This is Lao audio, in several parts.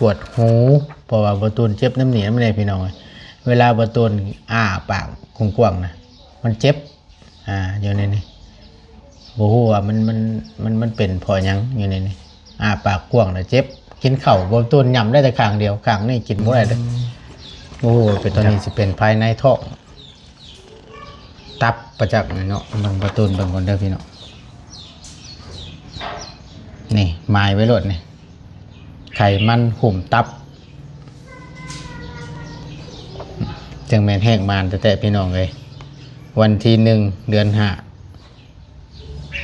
ປວດຫູ ເພາະວ່າບ່າວຕູນເຈັບນຳນີ້ນຳນີ້ພີ່ນ້ອງເອີຍ. ເວລາບ່າວຕູນອ້າປາກກວ້າງໆນະ ມັນເຈັບ ອ່າ ຢູ່ໃນນີ້ ບໍ່ຮູ້ວ່າມັນ ມັນ ມັນ ມັນເປັນເພາະຫຍັງຢູ່ໃນນີ້ ອ້າປາກກວ້າງແລ້ວເຈັບ. ກິນເຂົ້າ ບ່າວຕູນຫຍ້ຳໄດ້ແຕ່ຂ້າງດຽວ ຂ້າງນີ້ກິນບໍ່ໄດ້ເດ້. ອືມ ບໍ່ຮູ້ວ່າເປັນ ຕອນນີ້ຊິເປັນພາຍໃນທ້ອງ ຕັບປະຈັກນີ້ເນາະ. ເບິ່ງບ່າວຕູນເບິ່ງກ່ອນເດີພີ່ນ້ອງ. ນີ້ ໝາຍໄວ້ໂລດນີ້ ໄຂມັນຫຸ້ມຕັບ ຈັ່ງແມ່ນແຮກມານແທ້ໆ ພີ່ນ້ອງເອີຍ. ວັນທີໜຶ່ງ ເດືອນຫ້າ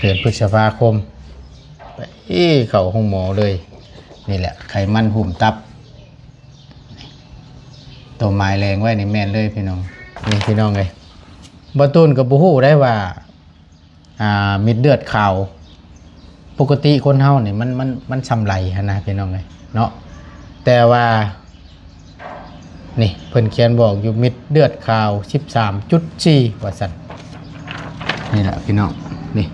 ເດືອນພຶດສະພາຄົມ ໄປເຂົ້າໂຮງໝໍເລີຍ. ນີ້ແຫຼະ ໄຂມັນຫຸ້ມຕັບ ໂຕໝາຍແລງໄວ້ນີ້ແມ່ນເລີຍພີ່ນ້ອງ. ນີ້ພີ່ນ້ອງເອີຍ ບ່າວຕູນກໍບໍ່ຮູ້ໄດ້ວ່າ ອ່າ ເມັດເລືອດຂາວ ປົກກະຕິຄົນເຮົານີ້ມັນ ມັນ ມັນຊ່ຳໄຫຼຫັ້ນນະພີ່ນ້ອງເອີຍເນາະ. ແຕ່ວ່າ ນີ້ເພິ່ນຂຽນບອກຢູ່ ເມັດເລືອດຂາວສິບສາມຈຸດສີ່ ວ່າຊັ້ນ. ນີ້ລະພີ່ນ້ອງ ນີ້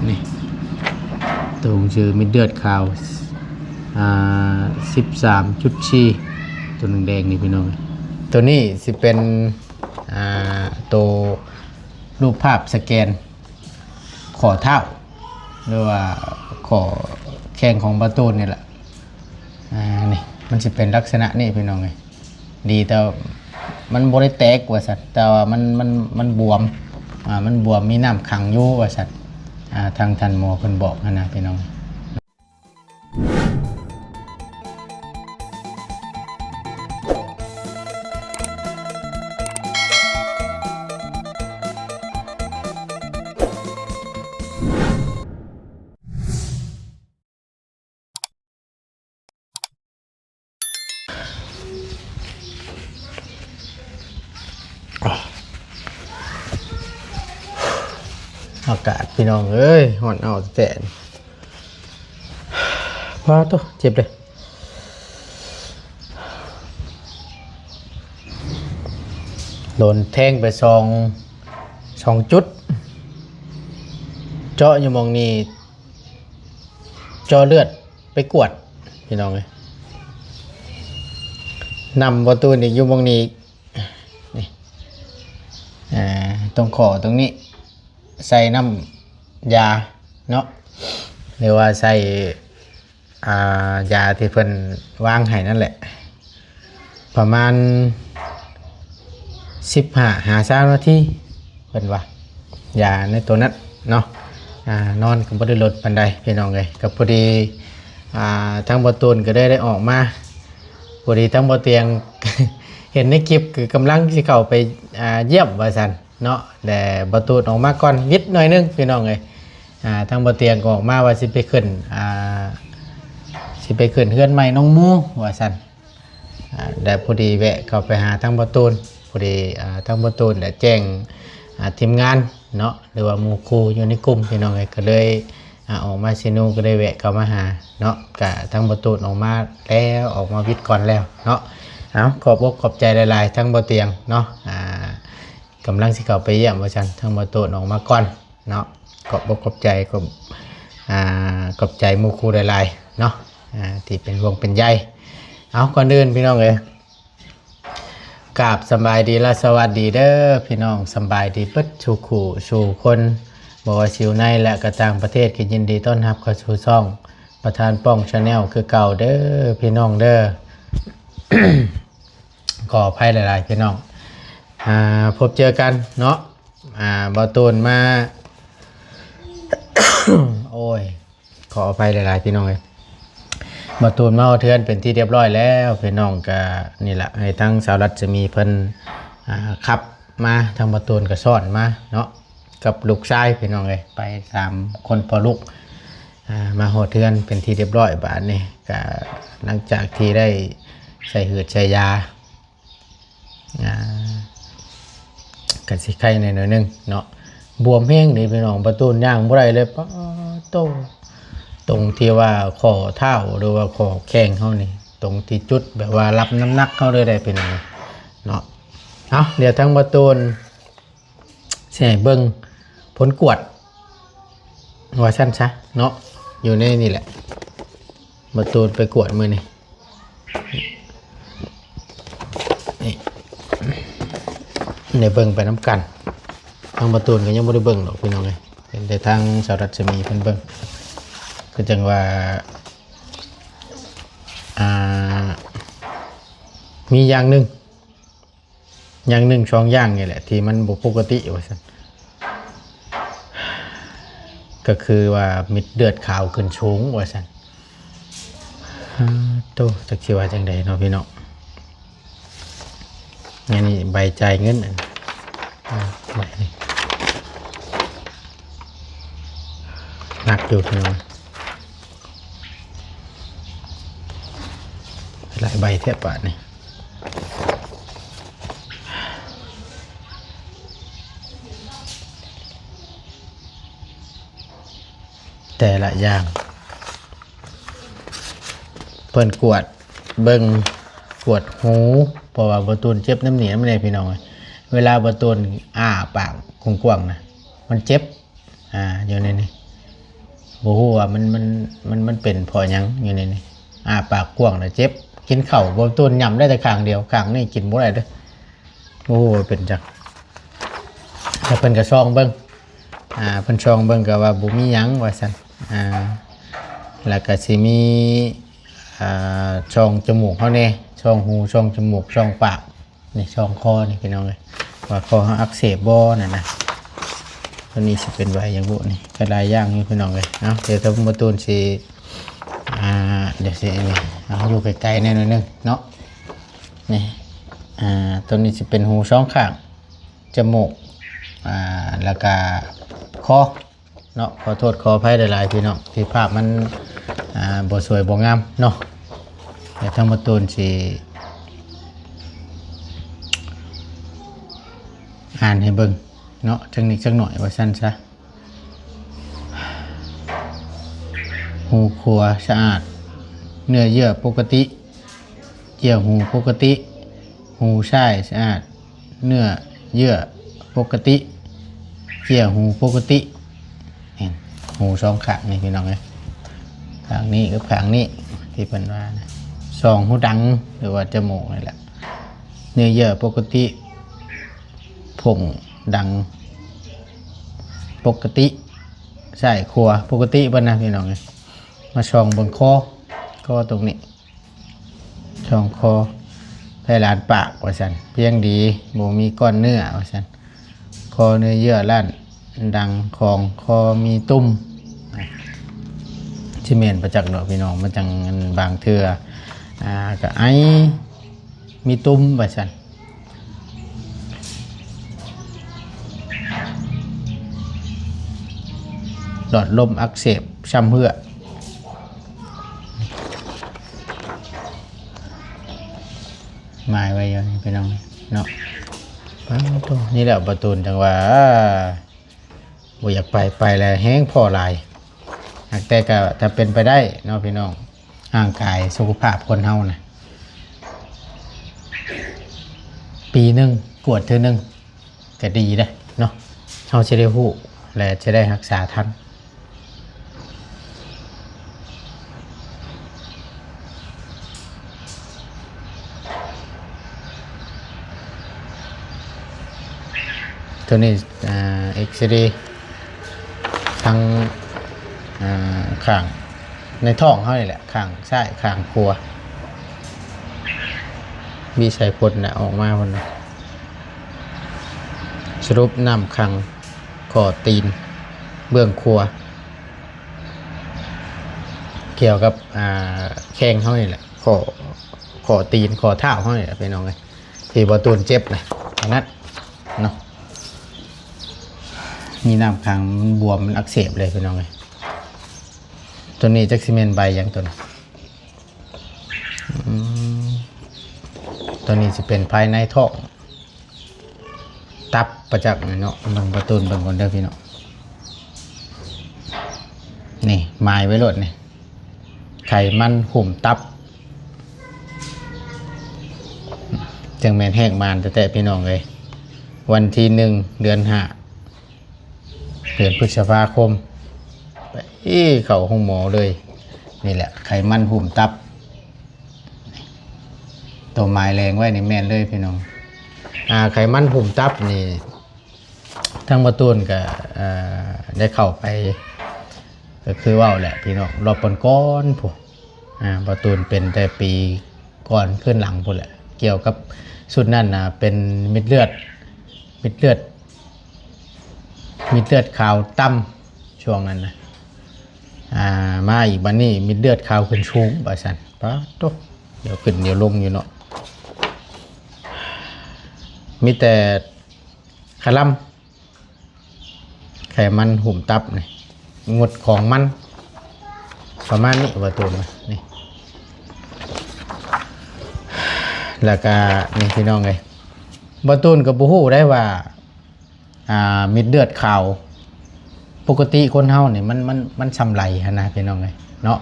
ນີ້ ໂຕໜັງສືເມັດເລືອດຂາວ ອ່າ ສິບສາມຈຸດສີ່ ໂຕແດງໆນີ້ພີ່ນ້ອງ. ໂຕນີ້ຊິເປັນ ອ່າ ໂຕຮູບພາບສະແກນ ຂໍ້ເທົ້າ ຫຼືວ່າຂໍ້ແຂ້ງຂອງບ່າວຕູນນີ້ແຫຼະ. ອ່າ ນີ້ມັນຊິເປັນລັກສະນະນີ້ພີ່ນ້ອງເອີຍ. ດີແຕ່ມັນບໍ່ໄດ້ແຕກວ່າຊັ້ນ ແຕ່ວ່າມັນ ມັນ ມັນບວມ ອ່າ ມັນບວມ ມີນ້ຳຂັງຢູ່ວ່າຊັ້ນ. ອ່າ ທາງທ່ານໝໍເພິ່ນບອກຫັ້ນນະພີ່ນ້ອງ. ອາກາດພີ່ນ້ອງເອີຍ ຮ້ອນເອົາແຕ່ ປາໂຕ ເຈັບເດ້. ໂດນແທງໄປສອງ ສອງຈຸດ ເຈາະຢູ່ໝ່ອງນີ້ ເຈາະເລືອດໄປກວດພີ່ນ້ອງເອີຍ. ນ້ຳບ່າວຕູນອີກຢູ່ໝ່ອງນີ້ ນີ້ ເອີ ຕົງຂໍ້ຕົງນີ້ ໃສ່ນ້ຳຢາເນາະ ຫຼືວ່າໃສ່ ອ່າ ຢາທີ່ເພິ່ນວາງໃຫ້ນັ້ນແຫຼະ ປະມານສິບຫ້າຫາຊາວນາທີ ເພິ່ນວ່າ ຢາໃນໂຕນັ້ນເນາະ. ອ່າ ນອນກໍບໍ່ໄດ້ລົດປານໃດພີ່ນ້ອງເອີຍ. ກໍພໍດີ ອ່າ ທາງບ່າວຕູນກໍໄດ້ ໄດ້ອອກມາ ພໍດີທາງບ່າວຕຽງເຫັນໃນຄລິບ ຄືກຳລັງຊິເຂົ້າໄປ ອ່າ ຢ້ຽມວ່າຊັ້ນ ເນາະ ແລະ ບ່າວຕູນອອກມາກ່ອນວິດໜ້ອຍໜຶ່ງພີ່ນ້ອງເອີຍ. ອ່າ ທາງບ່າວຕຽງກໍອອກມາວ່າຊິໄປຂຶ້ນ ອ່າ ຊິໄປຂຶ້ນເຮືອນໃໝ່ນ້ອງໝູວ່າຊັ້ນ. ອ່າ ແລະ ພໍດີແວະເຂົ້າໄປຫາທາງບ່າວຕູນ ພໍດີ ອ່າ ທາງບ່າວຕູນໄດ້ແຈ້ງ ອ່າ ທີມງານເນາະ ຫຼືວ່າໝູ່ຄູ່ຢູ່ໃນກຸ່ມພີ່ນ້ອງເອີຍ ກໍເລີຍ ອ່າ ອອກມາຊິນູ ກໍໄດ້ແວະເຂົ້າມາຫາເນາະ. ກະທາງບ່າວຕູນອອກມາແລ້ວ ອອກມາວິດກ່ອນແລ້ວເນາະ. ເອົາ ຂອບອົກຂອບໃຈຫຼາຍໆ ທາງບ່າວຕຽງເນາະ ອ່າ ກຳລັງຊິເຂົ້າໄປຢ້ຽມວ່າຊັ້ນ ທາງບ່າວໂຕນອອກມາກ່ອນເນາະ. ຂອບອົກຂອບໃຈ ຂອບ ອ່າ ຂອບໃຈໝູ່ຄູ່ຫຼາຍໆເນາະ ອ່າ ທີ່ເປັນຫ່ວງເປັນໃຍ. ເອົາ ກ່ອນອື່ນພີ່ນ້ອງເອີຍ ກາບສະບາຍດີ ແລະ ສະຫວັດດີເດີພີ່ນ້ອງ ສະບາຍດີເບິດສູ່ຄູ່ສູ່ຄົນ ບໍ່ວ່າຊິຢູ່ໃນ ແລະ ກໍຕ່າງປະເທດ ກໍຍິນດີຕ້ອນຮັບເຂົ້າສູ່ຊ່ອງປະທານປ້ອງ Channel ຄືເກົ່າເດີພີ່ນ້ອງເດີ. ຂໍອະໄພຫຼາຍໆພີ່ນ້ອງ ອ່າ ພົບເຈີກັນເນາະ ອ່າ ບ່າວໂຕນມາ ໂອ້ຍ ຂໍອະໄພຫຼາຍໆພີ່ນ້ອງເອີຍ ບ່າວໂຕນມາຮອດເຮືອນເປັນທີ່ຮຽບຮ້ອຍແລ້ວ ພີ່ນ້ອງກະນີ້ລະ ໃຫ້ທາງສາວລັດສະໝີເພິ່ນ ອ່າ ຂັບມາ ທາງບ່າວໂຕນກະຊ້ອນມາເນາະ ກັບລູກຊາຍພີ່ນ້ອງເອີຍ ໄປສາມຄົນພໍ່ລູກ ອ່າ ມາຮອດເຮືອນເປັນທີ່ຮຽບຮ້ອຍ. ບາດນີ້ກະຫຼັງຈາກທີ່ໄດ້ໃສ່ຫືດໃສ່ຢາ ອ່າ ກະຊິໄຄແດ່ໜ້ອຍໜຶ່ງເນາະ ບວມແຮງເດ້ພີ່ນ້ອງ ບ່າວໂຕນຍ່າງບໍ່ໄດ້ເລີຍ ປາໂຕ ຕົງທີ່ວ່າຂໍ້ເທົ້າ ຫຼືວ່າຂໍ້ແຂ້ງເຮົານີ້ ຕົງທີ່ຈຸດແບບວ່າຮັບນ້ຳໜັກເຮົາເລີຍໄດ໋ພີ່ນ້ອງເນາະ. ເອົາ ດຽວທາງບ່າວໂຕນ ຊິໃຫ້ເບິ່ງຜົນກວດວ່າຊັ້ນຊະເນາະ ຢູ່ໃນນີ້ແຫຼະ ບໍ່ຕູນໄປກວດມື້ນີ້ ນີ້ ໄດ້ເບິ່ງໄປນຳກັນ. ທາງບໍ່ຕູນກໍຍັງບໍ່ໄດ້ເບິ່ງດອກພີ່ນ້ອງເອີຍ ເຫັນແຕ່ທາງສາວລັດສະໝີເພິ່ນເບິ່ງ. ກໍຈັ່ງວ່າ ອ່າ ມີຢ່າງໜຶ່ງ ຢ່າງໜຶ່ງສອງຢ່າງນີ້ແຫຼະທີ່ມັນບໍ່ປົກກະຕິວ່າຊັ້ນ ກໍຄືວ່າເມັດເລືອດຂາວຂຶ້ນສູງວ່າຊັ້ນ. ອາໂຕ ຈັກຊິວ່າຈັ່ງໃດເນາະພີ່ນ້ອງ. ອັນນີ້ໃບຈ່າຍເງິນ ອັນ ອາ ໃບນີ້ໜັກຢູ່ພີ່ນ້ອງ. ຫຼາຍໃບແທ້ບາດນີ້ ແຕ່ລະຢ່າງ ເພິ່ນກວດເບິ່ງ ກວດຫູ ເພາະວ່າບໍ່ຕູນເຈັບນຳນີ້ນຳແດ່ພີ່ນ້ອງເອີຍ. ເວລາບໍ່ຕູນອ້າປາກກວ້າງໆນະ ມັນເຈັບ ອ່າ ຢູ່ໃນນີ້ ບໍ່ຮູ້ວ່າມັນ ມັນ ມັນ ມັນເປັນເພາະຫຍັງຢູ່ໃນນີ້. ອ້າປາກກວ້າງແລ້ວເຈັບ ກິນເຂົ້າບໍ່ຕູນຫຍ້ຳໄດ້ແຕ່ຂ້າງດຽວ ຂ້າງນີ້ກິນບໍ່ໄດ້ເດີ້ ບໍ່ຮູ້ວ່າເປັນຫຍັງ. ແລ້ວເພິ່ນກໍສ່ອງເບິ່ງ ອ່າ ເພິ່ນສ່ອງເບິ່ງກໍວ່າບໍ່ມີຫຍັງວ່າຊັ້ນ. ອ່າ ແລ້ວກໍຊິມີ ອ່າ ຊ່ອງຈະມູກເຮົາແດ່ ຊ່ອງຫູ ຊ່ອງຈະມູກ ຊ່ອງປາກ ນີ້ຊ່ອງຄໍນີ້ພີ່ນ້ອງເອີຍ ວ່າຄໍເຮົາອັກເສບບໍ່ນັ້ນນະ. ໂຕນີ້ຊິເປັນໃບຫຍັງບຸນີ້ ກໍຫຼາຍຢ່າງຢູ່ພີ່ນ້ອງເອີຍ. ເອົາ ດຽວທາງບໍ່ຕູນຊິ ອ່າ ດຽວຊິ ເອົາ ຢູ່ໄກໆແດ່ໜ້ອຍໜຶ່ງເນາະ. ນີ້ ອ່າ ໂຕນີ້ຊິເປັນຫູສອງຂ້າງ ຈະມູກ ອ່າ ແລ້ວກະຄໍເນາະ. ຂໍໂທດຂໍອະໄພຫຼາຍໆ ພີ່ນ້ອງ ທີ່ພາບມັນ ອ່າ ບໍ່ສວຍບໍ່ງາມເນາະ. ແຕ່ທາງບໍ່ຕູນຊິອ່ານໃຫ້ເບິ່ງເນາະ ຈັກນິດຈັກໜ້ອຍວ່າຊັ້ນຊະ. ຫູຂວາສະອາດ ເນື້ອເຍື່ອປົກກະຕິ ເຍື່ອຫູປົກກະຕິ ຫູຊ້າຍສະອາດ ເນື້ອເຍື່ອປົກກະຕິ ເຍື່ອຫູປົກກະຕິ. ເຫັນຫູສອງຂ້າງນີ້ພີ່ນ້ອງເອີຍ ຂ້າງນີ້ກັບຂ້າງນີ້ ທີ່ເພິ່ນວ່ານະ ຊ່ອງຫູດັງ ຫຼືວ່າຈະມູກນີ້ແຫຼະ ເນື້ອເຍື່ອປົກກະຕິ ໂພງດັງປົກກະຕິ ຊ້າຍຂວາປົກກະຕິເບິດນະພີ່ນ້ອງເອີຍ. ມາສ່ອງເບິ່ງຄໍ ຄໍຕົງນີ້ ຊ່ອງຄໍ ໄພດານປາກວ່າຊັ້ນ ພຽງດີ ບໍ່ມີກ້ອນເນື້ອວ່າຊັ້ນ. ຄໍເນື້ອເຍື່ອລ້ານດັງຂອງຄໍມີຕຸ່ມ ຊິແມ່ນປະຈັກເນາະພີ່ນ້ອງ ມັນຈັ່ງ ອັນ ບາງເທື່ອ ອ່າ ກໍໄອ ມີຕຸ່ມວ່າຊັ້ນ ຫຼອດລົມອັກເສບ ຊ້ຳເຮື້ອ ໝາຍໄວ້ຢູ່ນີ້ພີ່ນ້ອງເນາະ. ປາດໂທ້ ນີ້ແຫຼະປະຕູນ ຈັ່ງວ່າ ບໍ່ຢາກໄປ ໄປແລ້ວແຮງພໍຫຼາຍ. ຫາກແຕ່ກໍຖ້າເປັນໄປໄດ້ເນາະພີ່ນ້ອງ ຮ່າງກາຍສຸຂະພາບຄົນເຮົານະ ປີໜຶ່ງກວດເທື່ອໜຶ່ງກໍດີເດ້ເນາະ. ເຮົາຊິໄດ້ຮູ້ ແລະ ຈະໄດ້ຮັກສາທັນ. ໂຕນີ້ ອ່າ ເອັກຊະເຣ ທັງ ອ່າ ຂ້າງໃນທ້ອງເຮົານີ້ແຫຼະ ຂ້າງຊ້າຍ ຂ້າງຂວາ ວິໄສຜົນນະ ອອກມາພຸ້ນນະ. ສະຫຼຸບນ້ຳຂັງ ຂໍ້ຕີນເບື້ອງຂວາ ກ່ຽວກັບ ອ່າ ແຂ້ງເຮົານີ້ແຫຼະ ຂໍ້ ຂໍ້ຕີນ ຂໍ້ເທົ້າເຮົານີ້ແຫຼະ ພີ່ນ້ອງເອີຍ ທີ່ບໍ່ຕູນເຈັບນະ ອັນນັ້ນເນາະ ມີນ້ຳຂັງ ມັນບວມ ມັນອັກເສບເລີຍ ພີ່ນ້ອງເອີຍ. ໂຕນີ້ຈັກຊິແມ່ນໃບຫຍັງໂຕນີ້ ອືມ ໂຕນີ້ຊິເປັນພາຍໃນທ້ອງ ຕັບປະຈັກນີ້ເນາະ ເບິ່ງປະຕູນເບິ່ງກ່ອນເດີພີ່ນ້ອງ. ນີ້ໝາຍໄວ້ໂລດນີ້ ໄຂມັນຫຸ້ມຕັບ ຈັ່ງແມ່ນແຮກມານແທ້ໆ ພີ່ນ້ອງເອີຍ. ວັນທີໜຶ່ງ ເດືອນຫ້າ ເດືອນພຶດສະພາຄົມ ໄປເຂົ້າໂຮງໝໍເລີຍ ນີ້ແຫຼະ ໄຂມັນຫຸ້ມຕັບ ໂຕໝາຍແດງໄວ້ນີ້ແມ່ນເລີຍພີ່ນ້ອງ. ອ່າ ໄຂມັນຫຸ້ມຕັບນີ້ ທາງບ່າວຕູນກໍ ເອີ ໄດ້ເຂົ້າໄປ ກໍຄືເວົ້າແຫຼະພີ່ນ້ອງ ຮອບກ່ອນໆ ພຸ້ນ ອ່າ ບ່າວຕູນເປັນແຕ່ປີກ່ອນຄືນຫຼັງພຸ້ນແຫຼະ ກ່ຽວກັບຊຸດນັ້ນນະ ເປັນເມັດເລືອດ ເມັດເລືອດ ເມັດເລືອດຂາວຕ່ຳ ຊ່ວງນັ້ນນະ ອ່າ ມາອີກບັດນີ້ເມັດເລືອດຂາວຂຶ້ນສູງວ່າຊັ້ນ. ປາດໂທ້ ດຽວຂຶ້ນດຽວລົງຢູ່ເນາະ ມີແຕ່ຄະລຳ ໄຂມັນຫຸ້ມຕັບນີ້ ງົດຂອງມັນ ປະມານນີ້ ບ່າວຕູນວ່ານີ້. ແລ້ວກະນີ້ພີ່ນ້ອງເອີຍ ບ່າວຕູນກໍບໍ່ຮູ້ໄດ້ວ່າ ອ່າ ເມັດເລືອດຂາວ ປົກກະຕິຄົນເຮົານີ້ມັນ ມັນ ມັນຊ່ຳໃດຫັ້ນນະພີ່ນ້ອງເອີຍເນາະ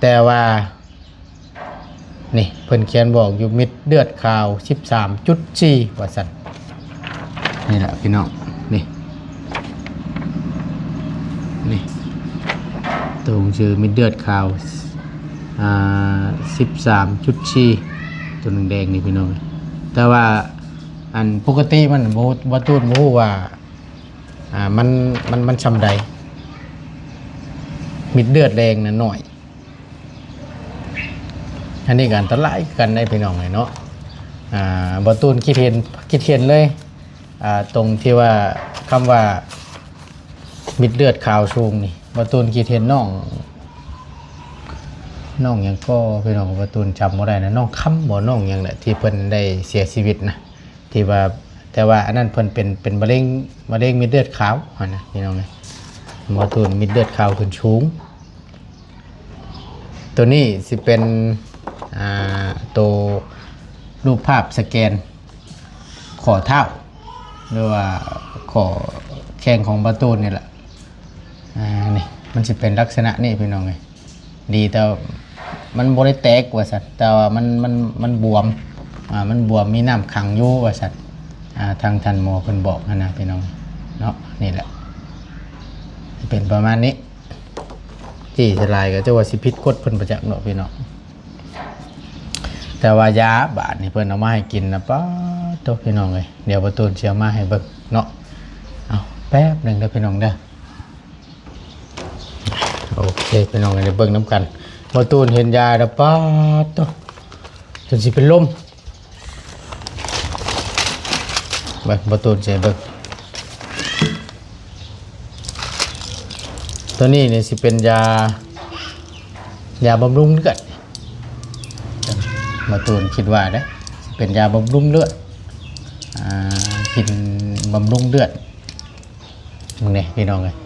ແຕ່ວ່າ ນີ້ເພິ່ນຂຽນບອກຢູ່ ເມັດເລືອດຂາວສິບສາມຈຸດສີ່ ວ່າຊັ້ນ. ນີ້ແຫຼະພີ່ນ້ອງ ນີ້ ນີ້ ຕົວໜັງສືເມັດເລືອດຂາວ ອ່າ ສິບສາມຈຸດສີ່ ຕົວແດງໆ ນີ້ພີ່ນ້ອງ. ແຕ່ວ່າອັນປົກກະຕິມັນບໍ່ ບ່າວຕູນບໍ່ຮູ້ວ່າ ອ່າ ມັນ ມັນ ມັນຊ່ຳໃດ ເມັດເລືອດແດງນະໜ້ອຍ. ອັນນີ້ກໍອັນຕະລາຍຄືກັນໄດ໋ພີ່ນ້ອງເອີຍເນາະ. ອ່າ ບ່າວຕູນຄິດເຫັນ ຄິດເຫັນເລີຍ ອ່າ ຕົງທີ່ວ່າ ຄຳວ່າເມັດເລືອດຂາວສູງນີ້ ບ່າວຕູນຄິດເຫັນນ້ອງ ນ້ອງຫຍັງກໍພີ່ນ້ອງ ບ່າວຕູນຈຳບໍ່ໄດ້ນະ ນ້ອງຄຳບໍ່ ນ້ອງຫຍັງແຫຼະ ທີ່ເພິ່ນໄດ້ເສຍຊີວິດນະ ທີ່ວ່າ ແຕ່ວ່າອັນນັ້ນເພິ່ນເປັນ ເປັນມະເຮັງ ມະເຮັງເມັດເລືອດຂາວຫັ້ນນະພີ່ນ້ອງເອີຍ. ໝໍຕູນເມັດເລືອດຂາວຂຶ້ນສູງ ໂຕນີ້ຊິເປັນ ອ່າ ໂຕຮູບພາບສະແກນຂໍ້ເທົ້າ ຫຼືວ່າຂໍ້ແຂ້ງຂອງໝໍຕູນນີ້ແຫຼະ. ອ່າ ນີ້ມັນຊິເປັນລັກສະນະນີ້ພີ່ນ້ອງເອີຍ. ດີແຕ່ມັນບໍ່ໄດ້ແຕກວ່າຊັ້ນ ແຕ່ວ່າມັນ ມັນ ມັນບວມ ອ່າ ມັນບວມ ມີນ້ຳຂັງຢູ່ວ່າຊັ້ນ. ອ່າ ທາງທ່ານໝໍເພິ່ນບອກຫັ້ນນະພີ່ນ້ອງເນາະ. ນີ້ແຫຼະ ເປັນປະມານນີ້ ຈີ້ສະຫຼາຍກໍຈະວ່າຊິຜິດກົດເພິ່ນປະຈັກເນາະພີ່ນ້ອງ. ແຕ່ວ່າຢາບາດນີ້ເພິ່ນເອົາມາໃຫ້ກິນນະ ປາດໂທ້ ພີ່ນ້ອງເອີຍ. ດຽວປະຕູນຊິເອົາມາໃຫ້ເບິ່ງເນາະ. ເອົາແປັບໜຶ່ງເດີພີ່ນ້ອງເດີ. ໂອເຄພີ່ນ້ອງ ໄດ້ເບິ່ງນຳກັນ. ໝໍຕູນເຫັນຢາແລ້ວ ປາດໂທ້ ຈົນຊິເປັນລົມ. ເບິ່ງ ໝໍຕູນຊິໃຫ້ເບິ່ງ. ໂຕນີ້ນີ້ຊິເປັນຢາ ຢາບຳລຸງເລືອດ. ໝໍຕູນຄິດວ່າເດ້ ຊິເປັນຢາບຳລຸງເລືອດ. ອ່າ ກິນບຳລຸງເລືອດ. ເບິ່ງແດ່ພີ່ນ້ອງເອີຍ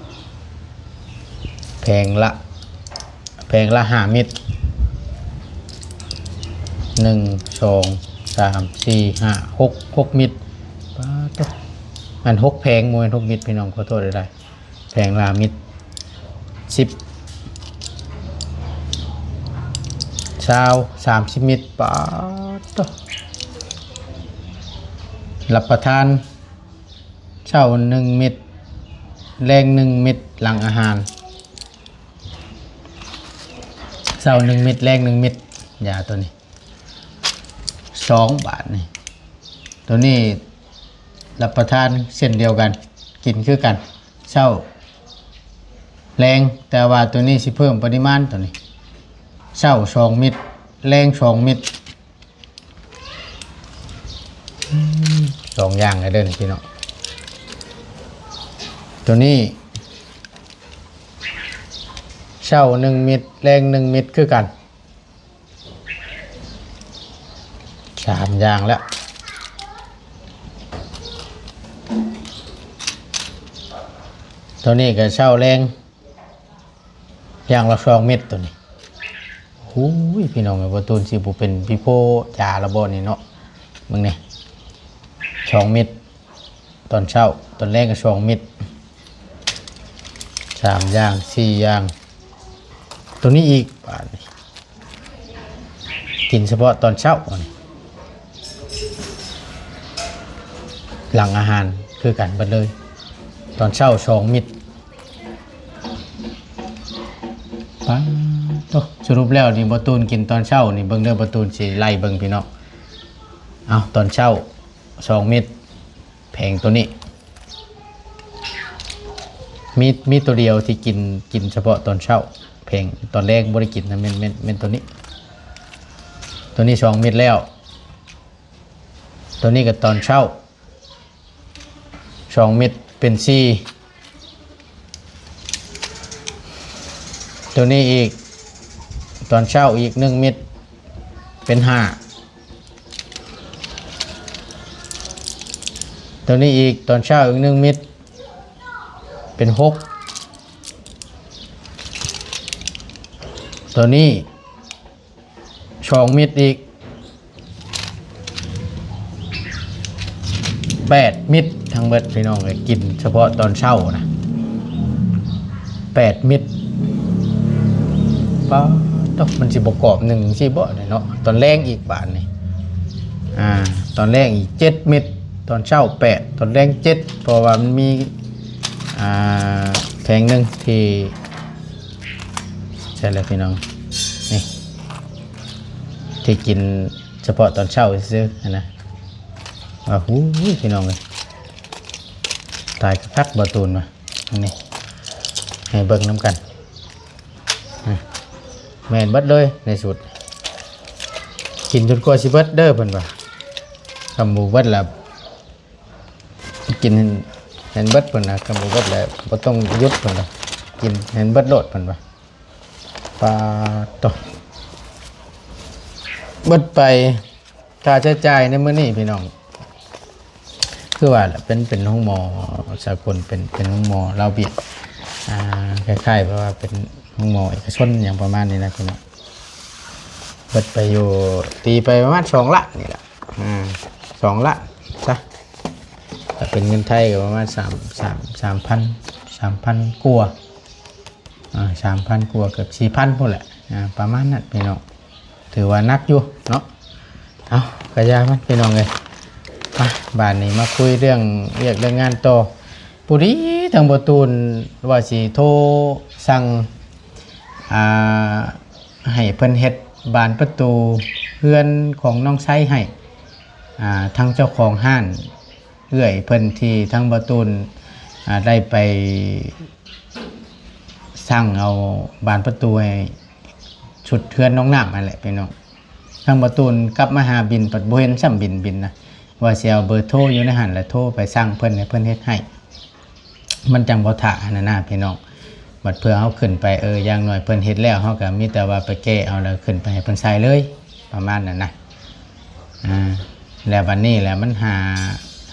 ແຜງລະ ແຜງລະຫ້າເມັດ ໜຶ່ງ ສອງ ສາມ ສີ່ ຫ້າ ຫົກ ຫົກເມັດ. ປາດໂທ້ ແມ່ນຫົກແຜງ ບໍ່ແມ່ນຫົກເມັດພີ່ນ້ອງ ຂໍໂທດຫຼາຍໆ. ແຜງລະເມັດ ສິບ ຊາວ ສາມສິບເມັດ. ປາດໂທ້ ຮັບປະທານ ເຊົ້າໜຶ່ງເມັດ ແລງໜຶ່ງເມັດ ຫຼັງອາຫານ. ເຊົ້າໜຶ່ງເມັດ ແລງໜຶ່ງເມັດ ຢາໂຕນີ້. ສອງ ບາດນີ້ ໂຕນີ້ຮັບປະທານເຊັ່ນດຽວກັນ ກິນຄືກັນ ເຊົ້າ ແລງ. ແຕ່ວ່າໂຕນີ້ຊິເພີ່ມປະລິມານໂຕນີ້ ເຊົ້າສອງເມັດ ແລງສອງເມັດ. ອືມ ສອງຢ່າງເດີພີ່ນ້ອງ. ໂຕນີ້ ເຊົ້າໜຶ່ງເມັດ ແລງໜຶ່ງເມັດຄືກັນ ສາມຢ່າງແລ້ວ. ໂຕນີ້ກໍເຊົ້າແລງ ຢ່າງລະສອງເມັດໂຕນີ້. ໂອ້ຍ ພີ່ນ້ອງເອີຍ ບໍ່ຕູນຊິບໍ່ເປັນພິໂພຢາລະບໍ່ນີ້ເນາະ. ເບິ່ງນີ້ ສອງເມັດ ຕອນເຊົ້າ ຕອນແລງກໍສອງເມັດ. ສາມຢ່າງ ສີ່ຢ່າງ ໂຕນີ້ອີກ ບາດນີ້ ກິນສະເພາະຕອນເຊົ້າ ຫຼັງອາຫານຄືກັນເບິດເລີຍ. ຕອນເຊົ້າສອງເມັດ. ປາດ ໂອ້ ສະຫຼຸບແລ້ວນີ້ ບໍ່ຕູນກິນຕອນເຊົ້ານີ້ ເບິ່ງເດີ ບໍ່ຕູນຊິໄລ່ເບິ່ງພີ່ນ້ອງ. ເອົາ ຕອນເຊົ້າສອງເມັດ ແຜງໂຕນີ້ ມີ ມີໂຕດຽວທີ່ກິນ ກິນສະເພາະຕອນເຊົ້າ ແຜງຕອນແລງບໍ່ໄດ້ກິນນະ ແມ່ນ ແມ່ນ ແມ່ນໂຕນີ້ ໂຕນີ້ສອງເມັດແລ້ວ ໂຕນີ້ກໍຕອນເຊົ້າ ສອງເມັດເປັນສີ່ ໂຕນີ້ອີກ ຕອນເຊົ້າອີກໜຶ່ງເມັດເປັນຫ້າ ໂຕນີ້ອີກ ຕອນເຊົ້າອີກໜຶ່ງເມັດເປັນຫົກ ໂຕນີ້ ສອງເມັດອີກ ແປດເມັດທັງເບິດພີ່ນ້ອງເອີຍ ກິນສະເພາະຕອນເຊົ້ານະ ແປດເມັດ. ປາດໂທ້ ມັນຊິບໍ່ກອບໜຶ່ງຊີ້ບໍ່ເນາະ ຕອນແລງອີກບາດນີ້ ອ່າ ຕອນແລງອີກເຈັດເມັດ ຕອນເຊົ້າແປດ ຕອນແລງເຈັດ ເພາະວ່າມັນມີ ອ່າ ແຜງໜຶ່ງທີ່ ໃຊ່ແລ້ວພີ່ນ້ອງ ນີ້ ທີ່ກິນສະເພາະຕອນເຊົ້າຊື່ໆຫັ້ນນະ. ວ່າ ຫູຍ ພີ່ນ້ອງເອີຍ ຕາຍຄັກໆ ບໍ່ຕູນວ່າ ນີ້ ໃຫ້ເບິ່ງນຳກັນ ແມ່ນເບິດເລີຍໃນຊຸດ ກິນຈົນກວ່າຊິເບິດເດີ ເພິ່ນວ່າ ຄັນບໍ່ເບິດລະ ກິນໃຫ້ ໃຫ້ເບິດເພິ່ນນະ ຄັນບໍ່ເບິດແລ້ວບໍ່ຕ້ອງຢຸດເພິ່ນນະ ກິນໃຫ້ເບິດໂລດເພິ່ນວ່າ. ປາດໂທ້ ເບິດໄປ ຄ່າໃຊ້ຈ່າຍໃນມື້ນີ້ພີ່ນ້ອງ ຄືວ່າແຫຼະ ເປັນ ເປັນໂຮງໝໍສາກົນ ເປັນ ເປັນໂຮງໝໍລາວວຽດ ອ່າ ຄ້າຍໆ ແບບວ່າເປັນໂຮງໝໍເອກະຊົນຫຍັງປະມານນີ້ນະພີ່ນ້ອງ ເບິດໄປຢູ່ ຕີໄປປະມານສອງລ້ານນີ້ແຫຼະ ອ່າ ສອງລ້ານຊະ ຖ້າເປັນເງິນໄທກໍປະມານສາມ ສາມ ສາມພັນ ສາມພັນກວ່າ ອ່າ ສາມພັນກວ່າ ເກືອບສີ່ພັນພຸ້ນແຫຼະ ອ່າ ປະມານນັ້ນພີ່ນ້ອງ ຖືວ່າໜັກຢູ່ເນາະ. ເອົາ ກະຢ່າມັນພີ່ນ້ອງເອີຍ ມາ ບາດນີ້ມາຄຸຍເລື່ອງວຽກເລື່ອງງານຕໍ່. ພໍດີທາງບໍ່ຕູນວ່າຊິໂທສັ່ງ ອ່າ ໃຫ້ເພິ່ນເຮັດບານປະຕູເຮືອນຂອງນ້ອງໄຊໃຫ້ ອ່າ ທາງເຈົ້າຂອງຮ້ານ ເອື້ອຍເພິ່ນທີ່ທາງບໍ່ຕູນ ອ່າ ໄດ້ໄປສັ່ງເອົາບານປະຕູໃຫ້ຊຸດເຮືອນນ້ອງນ້ຳຫັ້ນແຫຼະພີ່ນ້ອງ. ທາງບໍ່ຕູນກັບມາຫາບິນ ພັດບໍ່ເຫັນຊ້ຳບິນ ບິນນະ ວ່າຊິເອົາເບີໂທຢູ່ໃນຫັ້ນ ແລ້ວໂທໄປສັ່ງເພິ່ນໃຫ້ເພິ່ນເຮັດໃຫ້ ມັນຈັ່ງບໍ່ຖ້າຫັ້ນນະພີ່ນ້ອງ. ບັດເພື່ອເຮົາຂຶ້ນໄປ ເອີ ຢ່າງໜ້ອຍເພິ່ນເຮັດແລ້ວ ເຮົາກະມີແຕ່ວ່າໄປແກ້ເອົາ ແລ້ວຂຶ້ນໄປໃຫ້ເພິ່ນໃສ່ເລີຍ ປະມານນັ້ນນະ. ອ່າ ແລ້ວບັດນີ້ແຫຼະ ມັນຫາ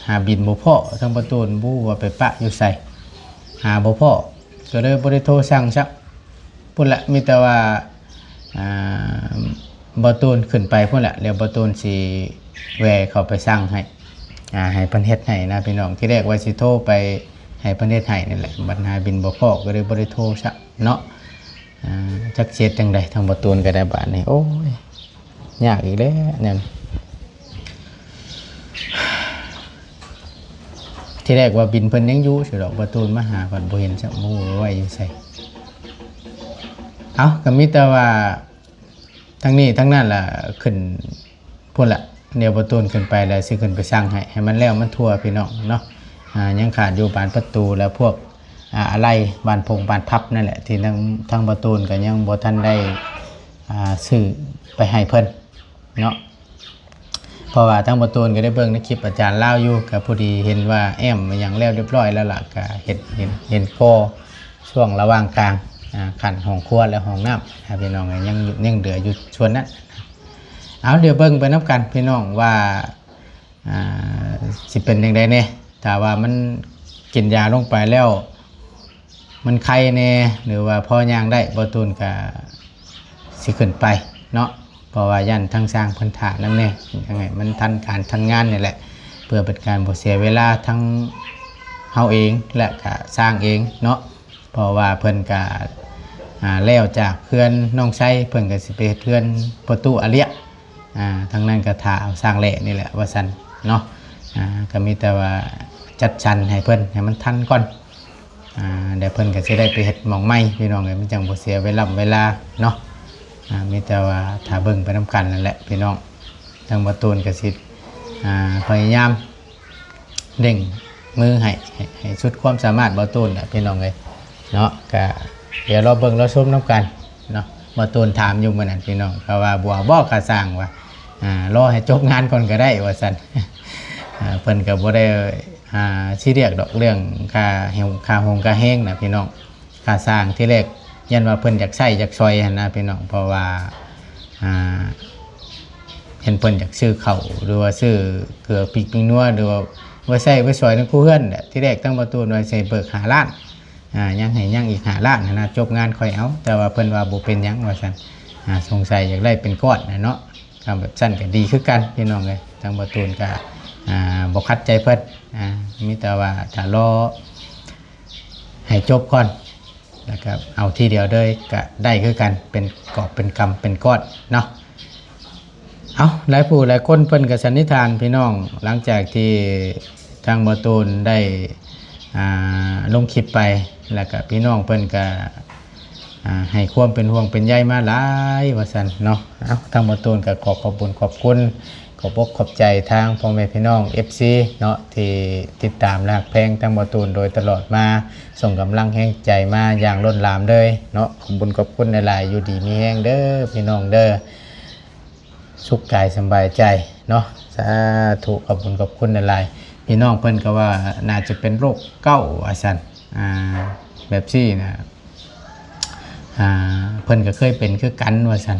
ຫາບິນບໍ່ພໍ້ ທາງປະຕູນບໍ່ຮູ້ວ່າໄປປະຢູ່ໃສ ຫາບໍ່ພໍ້ ກໍເລີຍບໍ່ໄດ້ໂທສັ່ງຊ້ຳ ພຸ້ນແຫຼະ. ມີແຕ່ວ່າ ອ່າ ບໍ່ຕູນຂຶ້ນໄປພຸ້ນແຫຼະ ແລ້ວບໍ່ຕູນຊິແວ່ເຂົ້າໄປສັ່ງໃຫ້ ອ່າ ໃຫ້ເພິ່ນເຮັດໃຫ້ນະພີ່ນ້ອງ. ທີແລກວ່າຊິໂທໄປໃຫ້ເພິ່ນເຮັດໃຫ້ນີ້ແຫຼະ ບັດຫາບິນບໍ່ພໍ້ ກໍເລີຍບໍ່ໄດ້ໂທຊ້ຳເນາະ. ອ່າ ຈັກຊິເຮັດຈັ່ງໃດ ທາງບໍ່ຕູນກໍໄດ້ບາດນີ້ ໂອ້ຍ ຍາກອີກແລ້ວແນວນີ້. ທີແລກວ່າບິນເພິ່ນຍັງຢູ່ຊິດອກ ບໍ່ຕູນມາຫາ ພັດບໍ່ເຫັນ ຈັກບໍ່ຮູ້ໄວ້ຢູ່ໃສ. ເອົ້າ ກໍມີແຕ່ວ່າທັງນີ້ທັງນັ້ນລະ ຂຶ້ນ ພຸ້ນລະ ດຽວບໍ່ຕູນຂຶ້ນໄປແລ້ວຊິຂຶ້ນໄປສັ່ງໃຫ້ ໃຫ້ມັນແລ້ວມັນທົ່ວພີ່ນ້ອງເນາະ. ອ່າ ຍັງຂາດຢູ່ບານປະຕູ ແລະ ພວກ ອ່າ ອາໄຫຼ່ບານພົງບານພັບນັ້ນແຫຼະ ທີ່ທາງ ທາງບໍ່ຕູນກໍຍັງບໍ່ທັນໄດ້ ອ່າ ຊື້ໄປໃຫ້ເພິ່ນເນາະ. ເພາະວ່າທາງບໍ່ຕູນກໍໄດ້ເບິ່ງໃນຄລິບອາຈານລາວຢູ່ ກໍພໍດີເຫັນວ່າແອ້ມຫຍັງແລ້ວຮຽບຮ້ອຍແລ້ວລະ ກໍເຮັດ ເຫັນ ເຫັນກໍຊ່ວງລະຫວ່າງກາງ ອ່າ ຂັ້ນຫ້ອງຄົວ ແລະ ຫ້ອງນ້ຳນະພີ່ນ້ອງ ຍັງ ຍັງເຫຼືອຢູ່ສ່ວນນັ້ນ. ເອົາ ດຽວເບິ່ງໄປນຳກັນພີ່ນ້ອງວ່າ ອ່າ ຊິເປັນຈັ່ງໃດແດ່. ຖ້າວ່າມັນກິນຢາລົງໄປແລ້ວ ມັນໄຄແດ່ ຫຼືວ່າພໍຍ່າງໄດ້ ບໍ່ຕູນກະຊິຂຶ້ນໄປເນາະ. ເພາະວ່າຢ້ານທາງຊ່າງເພິ່ນຖ້ານຳແດ່ ຢາກໃຫ້ມັນທັນການທັນງານນີ້ແຫຼະ ເພື່ອເປັນການບໍ່ເສຍເວລາທັງເຮົາເອງ ແລະ ກະຊ່າງເອງເນາະ. ເພາະວ່າເພິ່ນກະ ອ່າ ແລ້ວຈາກເຮືອນນ້ອງໄຊ ເພິ່ນກະຊິໄປເຮັດເຮືອນປະຕູອາລຽກ ອ່າ ທາງນັ້ນກະຖ້າເອົາຊ່າງແຫຼະນີ້ແຫຼະວ່າຊັ້ນເນາະ. ອ່າ ກະມີແຕ່ວ່າຈັດສັນໃຫ້ເພິ່ນໃຫ້ມັນທັນກ່ອນ ອ່າ ແລ້ວເພິ່ນກະຊິໄດ້ໄປເຮັດໝ່ອງໃໝ່ພີ່ນ້ອງເອີຍ ມັນຈັ່ງບໍ່ເສຍເວລາເວລາເນາະ. ອ່າ ມີແຕ່ວ່າຖ້າເບິ່ງໄປນຳກັນນັ້ນແຫຼະພີ່ນ້ອງ. ທາງບ່າວຕູນກໍຊິ ອ່າ ພະຍາຍາມເລັ່ງມືໃຫ້ ໃຫ້ ໃຫ້ສຸດຄວາມສາມາດບ່າວຕູນແຫຼະພີ່ນ້ອງເອີຍເນາະ. ກໍດຽວລໍເບິ່ງລໍຊົມນຳກັນເນາະ. ບ່າວຕູນຖາມຢູ່ມື້ນັ້ນພີ່ນ້ອງ ເຂົາວ່າບໍ່ເອົາບໍ່ຄ່າສ້າງວ່າ ອ່າ ລໍໃຫ້ຈົບງານກ່ອນກໍໄດ້ວ່າຊັ້ນ. ອ່າ ເພິ່ນກໍບໍ່ໄດ້ ອ່າ ຊີຣຽສດອກເລື່ອງຄ່າ ຄ່າໂຮງຄ່າແຮງນະພີ່ນ້ອງ. ຄ່າສ້າງທີແລກຢ້ານວ່າເພິ່ນຢາກໃຊ້ຢາກຊ່ອຍຫັ້ນນະພີ່ນ້ອງ ເພາະວ່າ ອ່າ ເຫັນເພິ່ນຢາກຊື້ເຂົ້າ ຫຼືວ່າຊື້ເກືອພິກແປ້ງນົວ ຫຼືວ່າໄວ້ໃຊ້ໄວ້ຊ່ອຍໃນຄົວເຮືອນແຫຼະ. ທີແລກທາງບ່າວຕູນວ່າຊິເບີກຫ້າລ້ານ ອ່າ ຍັງໃຫ້ຍັງອີກຫ້າລ້ານຫັ້ນນະ ຈົບງານຄ່ອຍເອົາ. ແຕ່ວ່າເພິ່ນວ່າບໍ່ເປັນຫຍັງວ່າຊັ້ນ ອ່າ ສົງໄສຢາກໄດ້ເປັນກ້ອນນະເນາະ. ຖ້າແບບຊັ້ນກໍດີຄືກັນພີ່ນ້ອງເອີຍ. ທາງບ່າວຕູນກໍ ອ່າ ບໍ່ຂັດໃຈເພິ່ນ ອ່າ ມີແຕ່ວ່າຖ້າລໍ ໃຫ້ຈົບກ່ອນ ແລ້ວກໍເອົາທີດຽວເລີຍກໍໄດ້ຄືກັນ ເປັນກອບເປັນກຳເປັນກ້ອນເນາະ. ເອົາ ຫຼາຍຜູ້ຫຼາຍຄົນເພິ່ນກໍສັນນິຖານພີ່ນ້ອງ ຫຼັງຈາກທີ່ທາງບ່າວຕູນໄດ້ ອ່າ ລົງຄລິບໄປ ແລ້ວກໍພີ່ນ້ອງເພິ່ນກໍ ອ່າ ໃຫ້ຄວາມເປັນຫ່ວງເປັນໃຍມາຫຼາຍວ່າຊັ້ນເນາະ. ເອົາ ທາງບ່າວຕູນກໍຂໍຂອບບຸນຂອບຄຸນ ຂອບອົກຂອບໃຈທາງພໍ່ແມ່ພີ່ນ້ອງ ເອັຟຊີ ເນາະ ທີ່ຕິດຕາມແລະຮັກແພງທາງບ່າວຕູນໂດຍຕະຫຼອດມາ ສົ່ງກຳລັງແຮງໃຈມາຢ່າງລົ້ນຫຼາມເລີຍເນາະ. ຂອບບຸນຂອບຄຸນຫຼາຍໆ ຢູ່ດີມີແຮງເດີພີ່ນ້ອງເດີ ສຸກກາຍສະບາຍໃຈເນາະ. ສາທຸ ຂອບບຸນຂອບຄຸນຫຼາຍໆ. ພີ່ນ້ອງເພິ່ນກໍວ່າໜ້າຈະເປັນໂລກເກົ້າວ່າຊັ້ນ ອ່າ ແບບຊີ້ນະ ອ່າ ເພິ່ນກໍເຄີຍເປັນຄືກັນວ່າຊັ້ນ.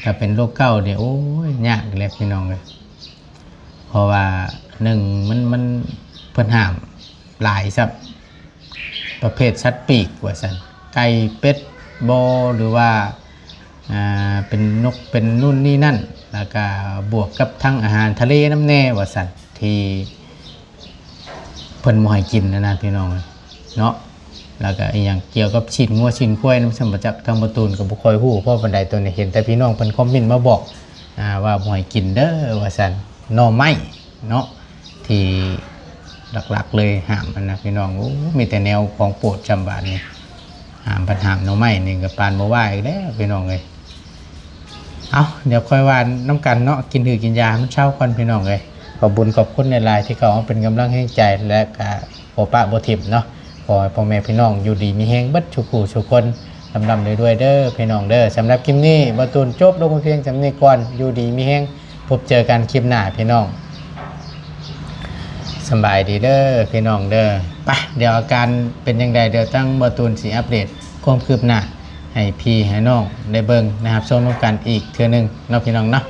ຖ້າເປັນໂລກເກົ້ານີ້ ໂອ້ຍ ຍາກແຫຼະພີ່ນ້ອງເອີຍ ເພາະວ່າໜຶ່ງ ມັນ ມັນ ເພິ່ນຫ້າມຫຼາຍຊ້ຳ ປະເພດສັດປີກວ່າຊັ້ນ ໄກ່ ເປັດ ບໍ່ ຫຼືວ່າ ອ່າ ເປັນນົກເປັນນູ້ນນີ້ນັ້ນ ແລ້ວກະບວກກັບທັງອາຫານທະເລນຳແດ່ວ່າຊັ້ນ ທີ່ ເພິ່ນບໍ່ໃຫ້ກິນນະນະພີ່ນ້ອງເນາະ. ແລ້ວກໍອີ່ຫຍັງກ່ຽວກັບຊີ້ນງົວຊີ້ນຄວາຍນຳ ຊ່ຳບໍ່ຈັກ ທາງບ່າວຕູນກໍບໍ່ຄ່ອຍຮູ້ພໍປານໃດ. ໂຕນີ້ເຫັນແຕ່ພີ່ນ້ອງເພິ່ນຄອມເມັນມາບອກ ອ່າ ວ່າບໍ່ໃຫ້ກິນເດີວ່າຊັ້ນ. ໜໍ່ໄມ້ເນາະ ທີ່ຫຼັກໆເລີຍຫ້າມຫັ້ນນະພີ່ນ້ອງ. ໂອ້ ມີແຕ່ແນວຂອງໂປດຊ່ຳບາດນີ້ ຫ້າມ ພັດຫ້າມໜໍ່ໄມ້ນີ້ກໍປານບໍ່ວ່າອີກແລ້ວພີ່ນ້ອງເອີຍ. ເອົາ ດຽວຄ່ອຍວ່ານຳກັນເນາະ ກິນຫືກິນຢາໃຫ້ມັນເຊົາກ່ອນພີ່ນ້ອງເອີຍ. ຂອບບຸນຂອບຄຸນຫຼາຍໆ ທີ່ເຂົ້າມາເປັນກຳລັງແຮງໃຈ ແລະກະບໍ່ປະບໍ່ຖິ້ມເນາະ. ຂໍໃຫ້ພໍ່ແມ່ພີ່ນ້ອງຢູ່ດີມີແຮງເບິດສູ່ຜູ້ສູ່ຄົນ ລ່ຳໆລວຍໆເດີພີ່ນ້ອງເດີ. ສຳລັບຄລິບນີ້ ບ່າວຕູນຈົບລົງໄປພຽງສ່ຳນີ້ກ່ອນ. ຢູ່ດີມີແຮງ ພົບເຈີກັນຄລິບໜ້າພີ່ນ້ອງ. ສະບາຍດີເດີພີ່ນ້ອງເດີ. ໄປ ດຽວອາການເປັນຈັ່ງໃດ ດຽວທາງບ່າວຕູນຊິອັບເດດຄວາມຄືບໜ້າໃຫ້ພີ່ໃຫ້ນ້ອງໄດ້ເບິ່ງ ໄດ້ຮັບຊົມນຳກັນອີກເທື່ອໜຶ່ງເນາະ ພີ່ນ້ອງເນາະ.